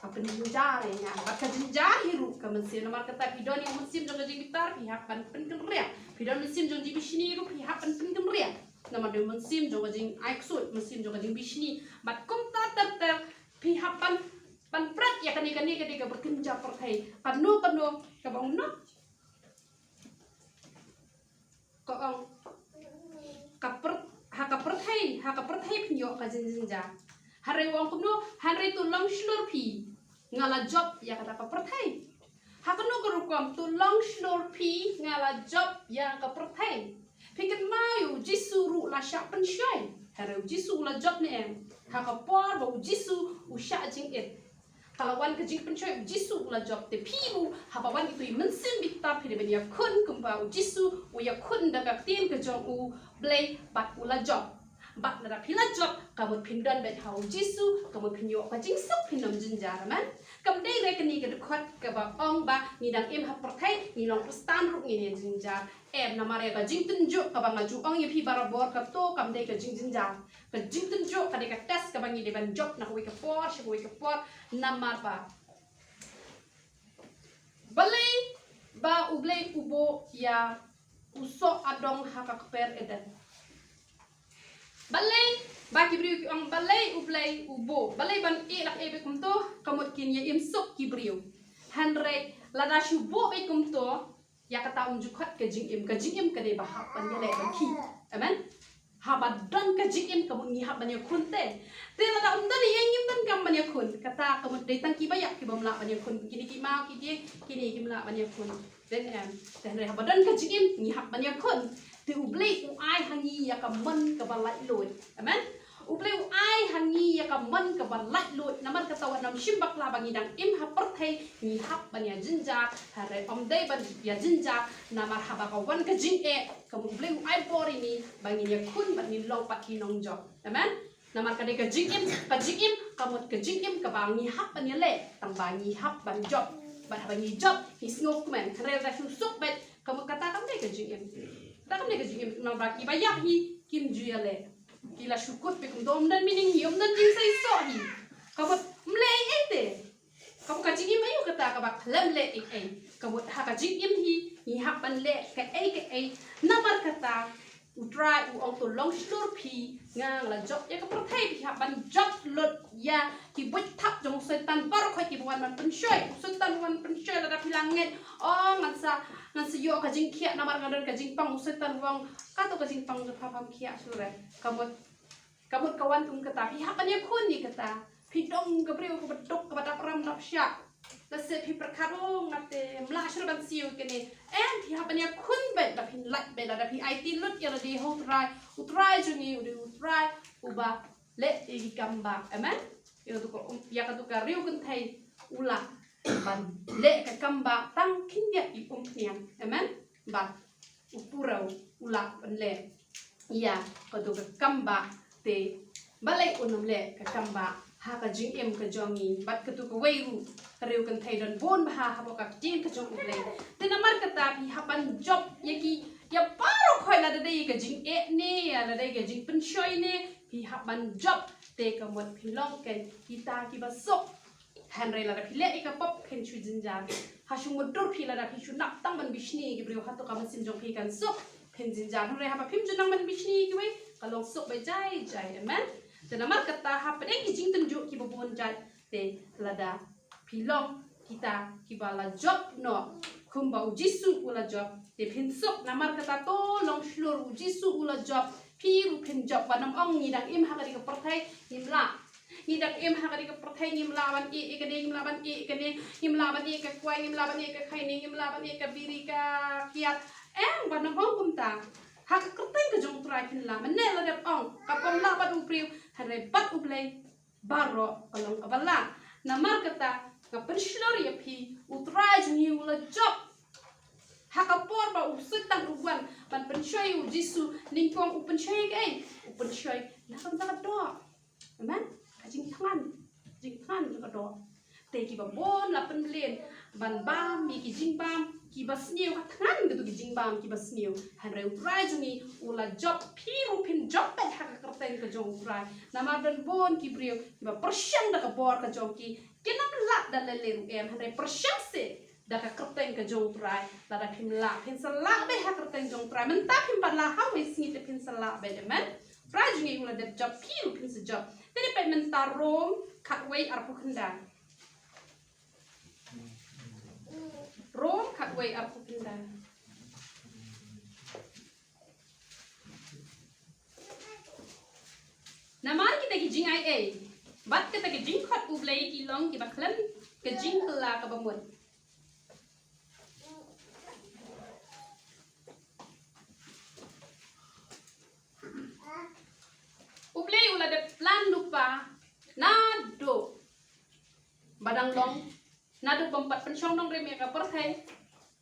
ka pynjynjar ïa nga. Bad ka jynjar hi ruh ka mynsiem. Namar kata phi don ïa u mynsiem jong ka jingbitar, phi hap ban pynkynriah. Phi don mynsiem jong jingbishni ruh, phi hap ban pynkynriah. Namar dei u mynsiem jong ka jingai ksuid, mynsiem jong ka jingbishni. Bad kumta ter ter phi hap ban, ban pret ïa kane, kane ka dei kaba kynja pyrthei. Kano kano kaba ong noh, ka ong ka pyr-, ha ka pyrthei, ha ka pyrthei phin ïoh ka jingjynjar. Hynrei u ong kumno? Hynrei to long shlur phi, nga la jop ïa kata ka pyrthei. Ha kano ka rukom? To long shlur phi, nga la jop ïa ka pyrthei. Phi kynmaw ïa u Jisu ruh la shah pynshoi. Hynrei u Jisu u la jop ne em? Ha ka por ba u Jisu u shah jingit, ka la wan ka jingpynshoi, u Jisu u la jop. Te phi ruh haba wan ito i mynsiem bitar, phi dei ban ïakhun kumba u Jisu u ïakhun da ka ktien ka jong U Blei bad u la jop. Bad lada phi la jop, ka mut phin don beit ha u Jisu, ka mut phin ïoh ka jingsuk, phin ym jynjar. Amen. Kam dei re kane ka dkhot kaba ong ba ngi dang im ha pyrthei, ngi long Khristan ruh ngin ïa jynjar. Em, namar ïa ka jingtynjuh kaba nga ju ong ïa phi barabor, kato kam dei ka jingjynjar. Ka jingtynjuh ka dei ka test kaba ngi dei ban jop na kawei ka por sha kawei ka por. Namar ba balei ba U Blei u buh ïa u soh adong ha ka kper Eden? Balei ba ki briew ki ong balei U Blei u buh? Balei ban ïeh lak ïeh beit kumto? Ka mut kin ïa im suk ki briew. Hynrei lada shu buh beit kumto, ïa kata um ju khot ka jingim. Ka jingim ka dei ba hap ban ïaleh ban khih. Amen. Haba don ka jingim ka mut ngi hap ban ïakhun te. Te lada um don, ïa ngim don kam ban ïakhun, kata ka mut dei tang kiba ïap ki bym lah ban ïakhun. Kine ki maw ki dieng, kine kim lah ban ïakhun. Te em, te hynrei haba don ka jingim ngi hap ban ïakhun. Te U Blei u ai ha ngi ïa ka mon kaba laitluid. Amen. U Blei u ai ha ngi ïa ka mon kaba laitluid. Namar kata wat nym shim bakla ba ngi dang im ha pyrthei ngi hap ban ïa jynjar. Hynrei ym dei ban ïa jynjar, namar haba ka wan ka jingeh, ka mut U Blei u ai bor ïa ngi ba ngin ïakhun bad ngin long pat ki nongjop. Amen. Namar ka dei ka jingim, ka jingim ka mut ka jingim kaba ngi hap ban ïaleh, tang ba ngi hap ban jop. Bad haba ngi jop ngi sngewkmen. Hynrei lada shu suk beit, ka mut kata kam dei ka jingim. Kata kam dei ka jingim, namar ba kiba ïap hi kim ju ïaleh. Ki la shu kut beit kumto, ym don meaning hi, ym don jingseisoh hi. Ka mut ym leh ei ei te. Ka mut ka jingim aïu kata kaba khlem leh ei ei? Ka mut ha ka jingim hi ngi hap ban leh kaei kaei. Namar kata U Trai u ong to long shlur phi, nga la jop ïa ka pyrthei. Phi hap ban jop lut ïa ki buit thap jong u Soitan baroh khoit kiba wan ban pynshoi. U Soitan wan pynshoi lada phi la ngeit, oh, ngan sa, ngan sa ïoh ka jingkhiah namar nga don ka jingpang. U Soitan u ong kato ka jingpang jong pha pham khiah shuh re. Ka mut Ka mut ka wan kum kata, phi hap ban ïakhun ïa kata. Phi dang ka briew kaba duk, kaba dap ram dap shah. Lehse phi pyrkhat, oh, nga te ym lah shuh ban siew kane. Em, phi hap ban ïakhun beit, ba phin lait beit, lada phi aiti lut ïa lade ha U Trai. U Trai jong ngi u dei U Trai uba leh ïa ki kam ba. Amen. Ïa katu ka, um, ïa katu ka riewkynthei u lah ban leh ka kam ba tang khyndiat i umphniang. Amen. Ba u pura u lah ban leh ïa katu ka kam ba, te balei un ym leh ka kam ba ha ka jingim ka jong ngi? Bad katu kawei ruh ka riewkynthei don bun bha hapoh ka ktien ka jong U Blei. Te namar kata phi hap ban jop ïa ki, ïa baroh khoit, lada dei ka jingeh ne, lada dei ka jingpynshoi ne, phi hap ban jop. Te ka mut phi long kein kita kiba suk. Hynrei lada phi leh ïa ka pop phin shu jynjar. Ha shu mutdur phi lada phi shu nang tang ban bishni ïa ki briew, hato ka mynsiem jong phi kan suk? Phin jynjar. Hynrei haba phim ju nang ban bishni ïa kiwei, ka long suk beit jai jai. Amen. Te namar kata hapdeng ki jingtynjuh kiba bun jait, te lada phi long kita kiba la jop noh kumba u Jisu u la jop. Te phin suk, namar kata to long shlur, u Jisu u la jop, phi ruh phin jop. Wat nym ong ngi dang im ha kane ka pyrthei ngim lah. Ngi dang im ha kane ka pyrthei ngim lah ban ïeh ïa kane, ngim lah ban ïeh ïa kane, ngim lah ban ïeh ïa ka kwai, ngim lah ban ïeh ïa ka khaini, ngim lah ban ïeh ïa ka biri ka kiad. Em, wat nym ong kumta. Ha ka kyrteng ka jong u Trai phin lah. Mynne la dep ong, ka bym lah bad u briew, hynrei bad u Blei baroh ka long kaba lah. Namar kata nga pynshlur ïa phi, u Trai jong ngi u la jop. Ha ka por ba u Soitan u wan ban pynshoi u Jisu, nyngkong u pynshoi kaei? U pynshoi na ka bynta ka doh. Amen. Ka jingthngan, jingthngan jong ka doh. Te kiba bun la pynbeit ban bam ïa ki jingbam kiba sniew, ka thngan kito ki jingbam kiba sniew. Hynrei u Trai jong ngi u la jop, phi ruh phin jop beit ha ka kyrteng ka jong u Trai. Namar don bun ki briew kiba pyrshang da ka bor ka jong ki, kin ym lah da lei lei ruh em, hynrei pyrshang seh da ka kyrteng ka jong u Trai. Lada phim lah, phin sa lah beit ha ka kyrteng jong u Trai. Mynta phim pat lah, ha kawei sngi te phin sa lah beit. Amen. U Trai jong ngi u la dep jop, phi ruh phin sa jop. Te dei peit mynta Rom khatwei arphew khyndai. Rom khatwei arphew khyndai. Namar kita ki jingai ei bad kita ki jingkhot U Blei ki long kiba khlem ka jingkylla kaba mut. U Blei u la dep plan lypa naduh ba dang long, naduh bym pat pynshong nongrim ïa ka pyrthei,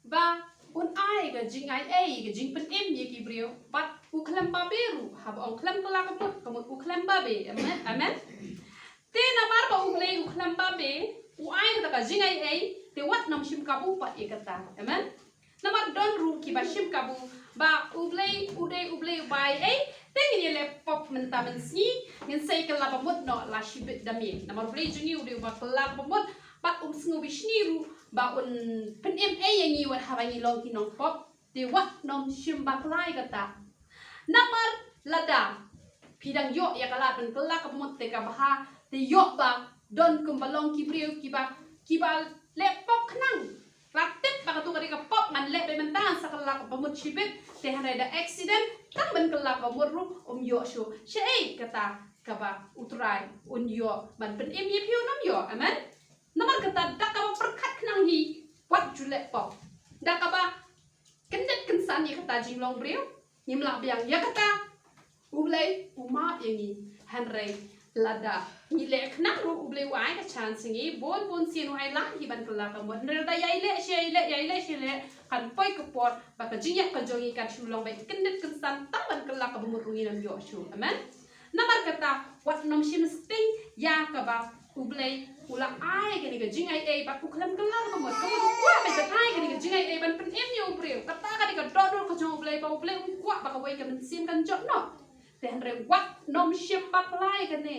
ba un ai ka jingai ei, ka jingpynim ïa ki briew, bad u khlem babe ruh, haba ong khlem kylla ka mut, ka mut u khlem babe. Amen. Amen. Te namar ba U Blei u khlem babe, u ai kata ka jingai ei, te wat nym shim kabu pat ïa kata. Amen. Namar don ruh kiba shim kabu ba U Blei u dei U Blei uba ai ei, te ngin ïaleh pop mynta mynsngi, ngin sa ïa kylla ba mut noh la shibit da miet. Namar U Blei jong ngi u dei uba kylla ba mut, bad um sngew bishni ruh ba un pynim ei ïa ngi wat haba ngi long ki nongpop. Te wat nym shim bakla ïa kata. Namar lada phi dang ïoh ïa ka lad ban kylla kaba mut te kaba bha, te ïoh ba don kumba long ki briew kiba, kiba leh pop khnang. La tip ba kato ka dei ka pop ngan leh beit mynta, ngan sa kylla kaba mut shibit, te hynrei da accident, tang ban kylla kaba mut ruh um ïoh shuh. Shaei kata kaba U Trai un ïoh ban pynim ïa phi, un ym ïoh. Amen. Namar kata da kaba pyrkhat khnang hi, wat ju leh pop. Da kaba kyndit kynsan ïa kata jinglong briew, ngim lah biang ïa kata. U Blei u map ïa ngi, hynrei lada ngi leh khnang ruh U Blei u ai ka chance ïa ngi, bun bun sien u ai lang hi ban kylla ka mut. Hynrei lada ïai leh shi ïai leh, ïai leh shi ïai leh, kan poi ka por ba ka jingïap ka jong ngi kan shu long beit kyndit kynsan, tang ban kylla kaba mut ruh ngin ym ïoh shuh. Amen. Namar kata wat nym shim sting ïa kaba U Blei u la ai kane ka jingai ei bad u khlem kylla kaba mut. Ka mut u kwah beit ban ai kane ka jingai ei ban pynim ïa u briew. Kata ka dei ka dohnud ka jong U Blei, ba U Blei um kwah ba kawei ka mynsiem kan jot noh. Te hynrei wat nym shim bakla ïa kane.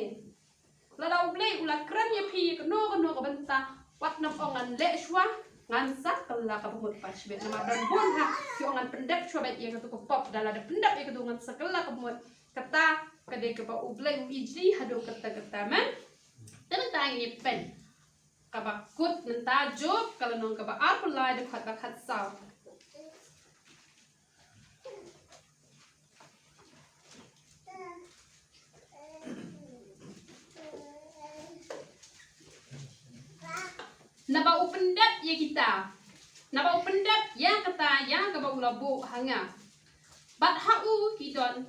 Lada U Blei u la kren ïa phi ïa kano kano ka bynta, wat nym ong ngan leh shuwa, ngan sa kylla kaba mut pat shibit. Namar don bun ha ki ong ngan pyndep shuwa beit ïa kato ka pop, da lada pyndep ïa kato ngan sa kylla kaba mut. Kata ka dei kaba U Blei u ijli haduh katta katta. Amen. Te mynta ngin ïa peit kaba kut mynta, Job ka lynnong kaba arphew lai, dkhot ba khatsaw. Naba u pyndep ïa kita, naba u pyndep ïa kata ïa kaba u la buh ha nga, bad ha u ki don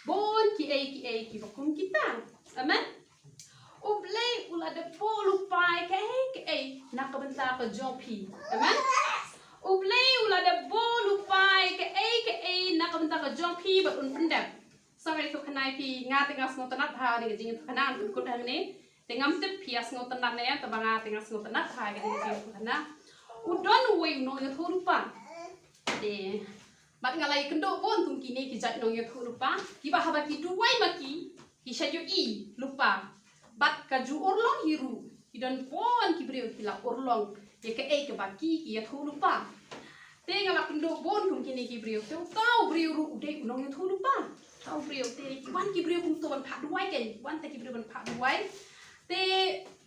bun kiei kiei kiba kum kita. Amen. U Blei u la dep buh lypa ïa kaei kaei na ka bynta ka jong phi. Amen. U Blei u la dep buh lypa ïa kaei kaei na ka bynta ka jong phi bad un pyndep. Sorry, ïathuhkhana ïa phi, nga te nga sngewtynnat ha kane ka jingïathuhkhana, ngan pynkut hangne. Te ngam tip phi ïa sngewtynnat ne em, te ba nga te nga sngewtynnat ha kane ka jingïathuhkhana. U don uwei u nongïathuhlypa. Te bad nga la ïakynduh bun kum kine ki jait nongïathuhlypa, kiba haba ki duwai ma ki, ki shah ïohi lypa. Bad ka ju urlong hi ruh, ki don bun ki briew ki la urlong ïa kaei kaba ki, ki ïathuhlypa. Te nga la kynduh bun kum kine ki briew, te uta u briew ruh u dei u nongïathuhlypa. Uta u briew, te ki wan ki briew kumto ban phah duwai, kein wan te ki briew ban phah duwai. Te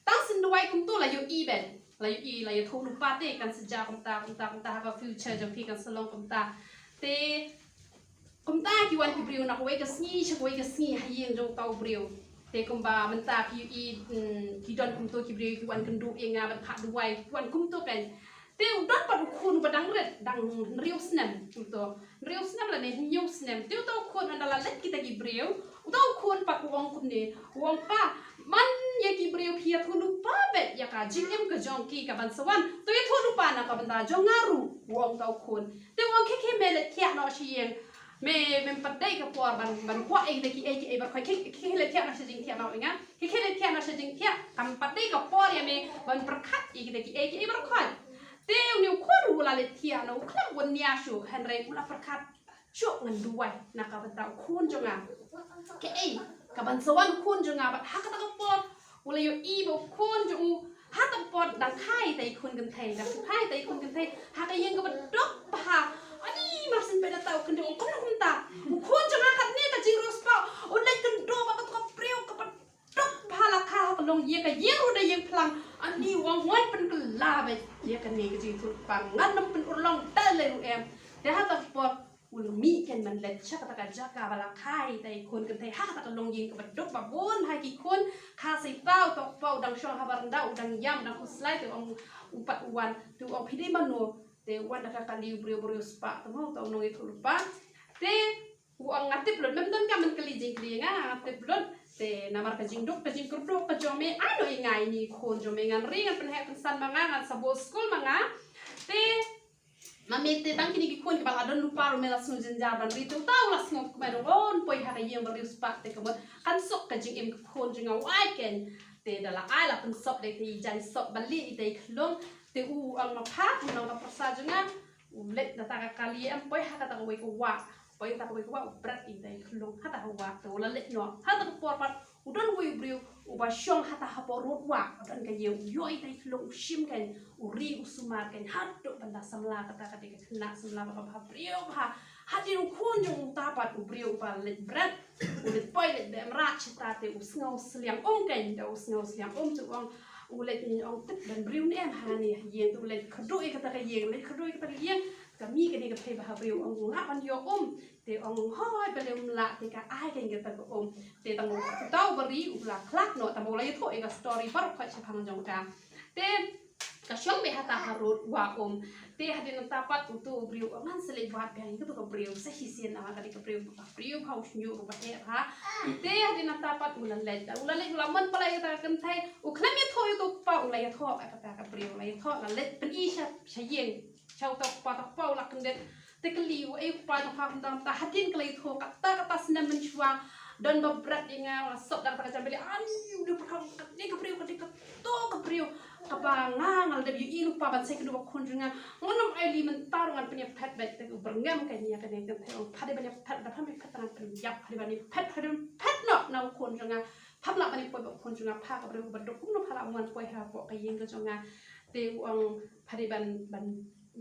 tang shen duwai kumto la ïohi beit. la ïohi, la ïathuh lypa te kan sa jia kumta, kumta, kumta, ha ka future jong phi kan sa long kumta. Te kumta ki wan ki briew na kawei ka sngi sha kawei ka sngi ha ïing jong uta u briew. Te kumba mynta phi ïohi, mm, ki don kumto ki briew ki wan kynduh ïa nga ban phah duwai, ki wan kumto kan. Te u don pat u khun uba dang rit, dang hynriew snem kumto. Hynriew snem lane hynñiew snem. Te uta u khun ynda la leit kita ki briew, uta u khun pat u ong kumne, u ong, "Pa, man ïa ki briew phi ïathuh lypa beit ïa ka jingim ka jong ki kaban sa wan. To ïathuh lypa na ka bynta jong nga ruh," u ong uta u khun. Te u ong, "Khie khie me leit thiah noh sha ïing. Me, mem pat dei ka por ban, ban kwah ïa kita kiei kiei baroh khoit. Khie khie leit thiah noh sha jingthiah noh ïa nga. Khie khie leit thiah noh sha jingthiah. Kam pat dei ka por ïa me ban pyrkhat ïa kita kiei kiei baroh khoit." Te une u khun ruh u la leit thiah noh, u khlem wan nia shuh, hynrei u la pyrkhat shuh ngan duwai na ka bynta u khun jong nga. Kaei kaban sa wan u khun jong nga, bad ha kata ka por u la ïohi ba u khun jong u ha kata ka por dang kha ïa ita i khun kynthei, dang kha ïa ita i khun kynthei ha ka ïing kaba duk bha. Ani mar syn peit na uta u khun jong u, kumno kumta? U khun jong nga katne ka jingriewspah, u leit kynduh bad katu ka briew kaba duk bha la kha ha ka long ïing, ka ïing ruh da ïing phlang. Ani u ong, wan pynkylla beit ïa kane ka jingïathuhlypa, ngan ym pynurlong da lei ruh em. Te ha kata ka por u la mih kein ban leit sha kata ka jaka ba la kha ïa ita i khun kynthei ha kata ka longïing kaba duk ba bun bha ki khun. Kha sa ïa uta u kpa u dang shong ha baranda, u dang ïam, u dang khuslai. Te u ong, u pat u wan, te u ong, "Phi dei mano?" Te u wan da ka kali u briew, u riewspah, te mo uta u nongïathuhlypa. Te u ong, "Nga tip lut, mem donkam ban kylli jingkylli ïa nga, nga tip lut. Te namar ka jingduk ka jingkyrduh ka jong me, ai noh ïa nga ïa ine i khun jong me, ngan ri ngan pynheh pynsan ma nga, ngan sa bun skul ma nga." Te ma me te tang kine ki khun kiba la don lypa ruh me la sngew jynjar ban ri. Te uta u la sngew kmen, u ong, "Poi ha ka ïing ba riewspah te ka mut kan suk ka jingim ka khun jong nga." U ai kein. Te da la ai la pynsop da ita i jaiñ sop ba lieh ita i khlung. Te u ong, "Ma pha, u nong ka pyrsa jong nga, u leit na kata ka kali em, poi ha kata kawei ka wah. Poi ha kata kawei ka wah, u bret ïa ita i khlung ha kata ka wah." Te u la leit noh. Ha kata ka por pat u don uwei u briew uba shong ha kata hapoh rud wah, u don ka ïing, u ïoh ïa ita i khlung, u shim kein, u ri, u sumar kein haduh ban da samla, kata ka dei ka khynnah samla kaba bha briew bha. Hadien u khun jong uta pat u briew uba leit bret, u leit poi leit beh mrad shata, te u sngew sliang um kein, da u sngew sliang um te u ong, u leit, ong, "Tip don briew ne em ha ne ha ïing." Te u leit kyrduh ïa kata ka ïing, leit kyrduh ïa kata ka ïing, ka mih kane ka thei bha briew, ong, "Lah ban ïoh um." Te ong, "Hooid, balei um lah?" Te ka ai kein kata ka um. Te tang uta uba ri u la khlad noh, tang ba u la ïathuh ïa ka story baroh khoit shaphang jong ka. Te ka shong beit ha kata ha rud wah um. Te hadien nangta pat uto u briew u ong, "Ngan sa leit wad biang ïa kato ka briew sa shisien, namar ka dei ka briew, ka briew bha, u shñiuh ruh ba heh bha." Te hadien nangta pat u la leit, u la leit, u la mon palat ïa kata ka kynthei, u khlem ïathuh ïa uto u kpa, u la ïathuh ïa kata ka briew, u la ïathuh, la leit pyni sha, sha ïing. Sha uta u kpa, uta u kpa u la kyndit. Te kylli u, "Ei u kpa jong pha, kumta kumta, hadien ka la ïathuh, kata kata snem mynshuwa don ba bret ïa nga, la sop da kata ka jam balieh." Ani u dei pyrkhat, "Kane ka briew ka dei kato ka briew kaba nga, nga la dep ïohi lypa ban sa ïakynduh bad khun jong nga. Ngan ym ailad, mynta ruh ngan pynïaphet beit." Te u byrngem kein ïa kane ka kynthei, u ong, "Pha dei ban ïaphet, da pham ïaphet ngan pynïap, pha dei ban ïaphet, pha dei ban phet noh na u khun jong nga. Pham lah ban ïapoi bad u khun jong nga, pha ka briew kaba duk, kumno pha lah ban wan poi hapoh ka ïing ka jong nga?" Te u ong, "Pha dei ban, ban,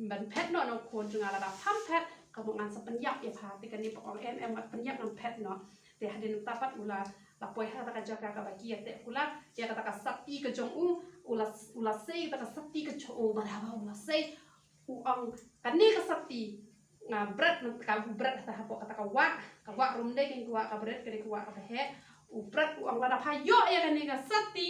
ban phet noh na u khun jong nga, lada pham phet, ka mut ngan sa pynïap ïa pha." Te kane pat u ong, "Em em, wat pynïap, ngan phet noh." Te hadien nangta pat u la, la poi ha kata ka jaka kaba ki ïateh kular ïa kata ka sati ka jong u, u la, u la sei kata ka sati ka jong u, bad haba u la sei, u ong, "Kane ka sati nga bret, nga ka bret ha kata, hapoh kata ka wah, ka wah ruh ym dei kein ka wah ka bret, ka dei ka wah kaba heh." U bret, u ong, "Lada pha ïoh ïa kane ka sati,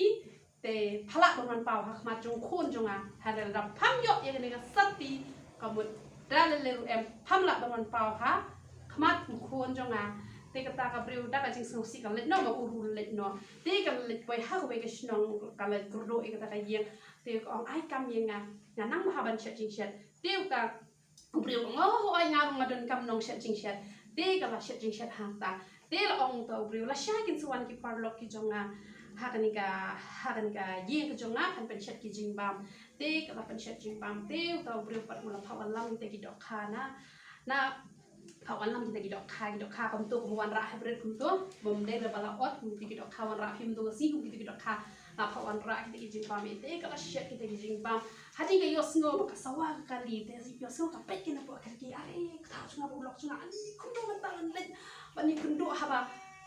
te pha lah ban wan paw ha khmat jong u khun jong nga. Hynrei lada pham ïoh ïa kane ka sati, ka mut da lei lei ruh em, pham lah ban wan paw ha khmat u khun jong nga." Te kata ka briew da ka jingsngewsih ka leit noh, ma u ruh u leit noh. Te ka leit poi ha kawei ka shnong, ka leit kyrduh ïa kata ka ïing. Te ka ong, "Ai kam ïa nga, nga nang bha ban shet jingshet." Te uta u briew u ong, "Oh, hooid, nga ruh nga donkam nong shet jingshet." Te ka la shet jingshet hangta. Te la ong uta u briew, "Lashai kin sa wan ki paralok ki jong nga ha kane ka, ha kane ka ïing ka jong nga, kan pynshet ki jingbam." Te ka la pynshet jingbam. Te uta u briew pat u la phah wallam kita ki dohkha na, na, phah wallam kita ki dohkha, ki dohkha kumto, kum wanrah hapdeng kumto, bym dei ba la ot kum kita ki dohkha wanrah, phim to ka sngi kum kita ki dohkha. La phah wanrah kita ki jingbam, te ka la shet kita ki jingbam. Hadien ka ïohsngew ba ka sawa ka kali, te ïohsngew ka peit kein hapoh ka kali, "Are, ka kthaw jong nga bad u lok jong nga, ani kumno mynta ngan leit ban ïakynduh haba,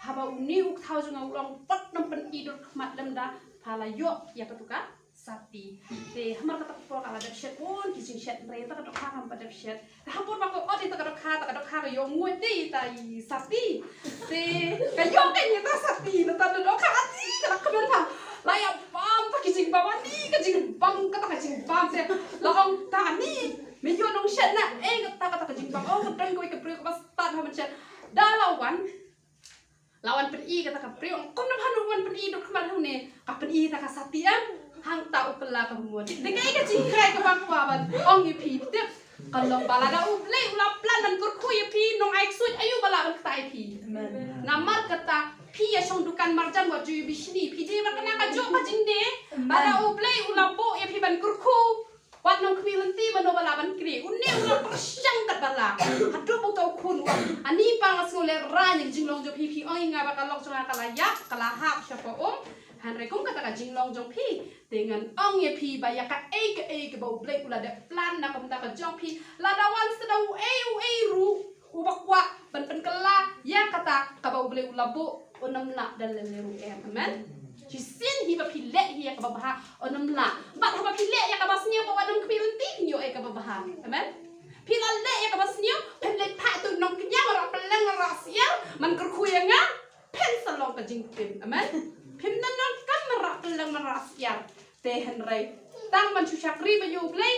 haba une u kthaw jong nga u long, pat nym pyni dur khmat lem da pha la ïoh ïa katu ka Sati. Te hamar kata ka por ka la dep shet bun ki jingshet, hynrei ïa kata ka dohkha kam pat dep shet. Te ha por ba ka ot ïa kata ka dohkha, kata ka dohkha ka ïoh nguid te ïa kata i sati. Te ka ïoh ka ïa kata sati, nangta ka dohkha ka ti ka la kmen ha. La ïa bam kata ka jingbam, ani ka jingbam, kata ka jingbam te. La ong ta ani, me ïoh nong shet na eh kata, kata ka jingbam. Oh, ka don kawei ka briew kaba stad ha mynshet. Da la wan, la wan pyni kata ka briew, ong kumno ba hanu wan pyni duk khmat hangne, ka pyni kata ka sati em. Hangta u kylla kaba mut. Te kaei ka jingkren kaba kwah ban ong ïa phi tip. Ka long ba lada U Blei u la plan ban kyrkhu ïa phi, nong ai ksuid aïu ba lah ban ktai ïa phi. Namar kata phi ïa shong dukan marjan wat ju ïa bishni, phi dei markana kajuh ka jingdei. Lada U Blei u la buh ïa phi ban kyrkhu, wat nongkhmih lynti mano ba lah ban knieh. Une u la pyrshang katba lah. Haduh ba uta u khun u ong, ani pa, nga sngewlehraiñ ïa ka jinglong jong phi, phi ong ïa nga ba ka lok jong nga ka la ïap, ka la hap shapoh um. Hynrei kum kata ka jinglong jong phi, te ngan ong ïa phi ba ïa kaei kaei kaba U Blei u la dep plan na ka bynta ka jong phi, lada wan sa da uei uei ruh uba kwah ban pynkylla ïa kata kaba U Blei u la buh, un ym lah da lei lei ruh em. Amen. Shisien hi ba phi leh hi ïa kaba bha, un ym lah. Bad haba phi leh ïa kaba sniew, ba wat nongkhmih lynti, phin ïoh ïa kaba bha. Amen. Phi la leh ïa kaba sniew, phin leit phah ïa uto u nongkñia marwah pylleng marwah syiar ban kyrkhu ïa nga, phin sa long ka jingtim. Amen. Phim nang nang kam marwah pylleng marwah syiar. Te hynrei tang ban shu shakri bha ïa U Blei,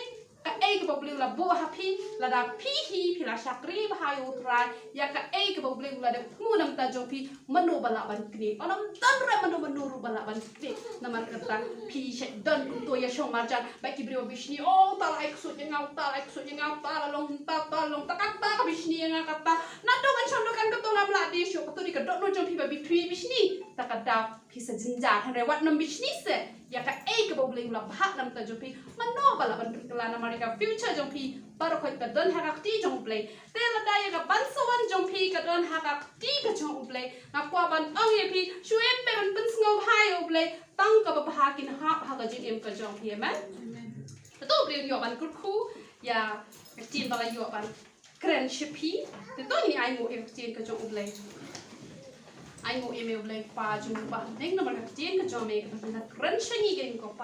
kaei kaba U Blei u la buh ha phi, lada phi hi phi la shakri bha ïa U Trai, ïa kaei kaba U Blei u la dep thmu na ka bynta jong phi, mano ba lah ban knieh. Ym don ruh mano mano ruh ba lah ban knieh. Namar kata phi shu don kumto ïa shong marjan, ba ki briew bishni, oh, uta la ai ksuid ïa nga, uta la ai ksuid ïa nga, uta la long mynta, uta la long mynta, kata ka bishni ïa nga kata. Naduh ngan shong dukan kato ngam lah die shuh, kato dei ka dohnud jong phi ba phi bishni. Te ka daw phi sa jynjar, hynrei wat nym bishni seh ïa kaei kaba U Blei u la bhah na ka bynta jong phi. Mano ba lah ban pynkylla, namar ïa ka future jong phi baroh khoit ka don ha ka kti jong U Blei. Te lada ïa ka ban sa wan jong phi ka don ha ka kti ka jong U Blei, nga kwah ban ong ïa phi, shu im beit ban pynsngewbha ïa U Blei, tang kaba bha kin hap ha ka jingim ka jong phi. Amen. Te to U Blei un ïoh ban kyrkhu ïa ka ktien ba la ïoh ban kren sha phi. Te to ngin ai nguh ïa ka ktien ka jong U Blei. Ai nguh ïa me U Blei Kpa jong ngi ba ha bneng, namar ka ktien ka jong me kaba phi la kren sha ngi, ko Pa.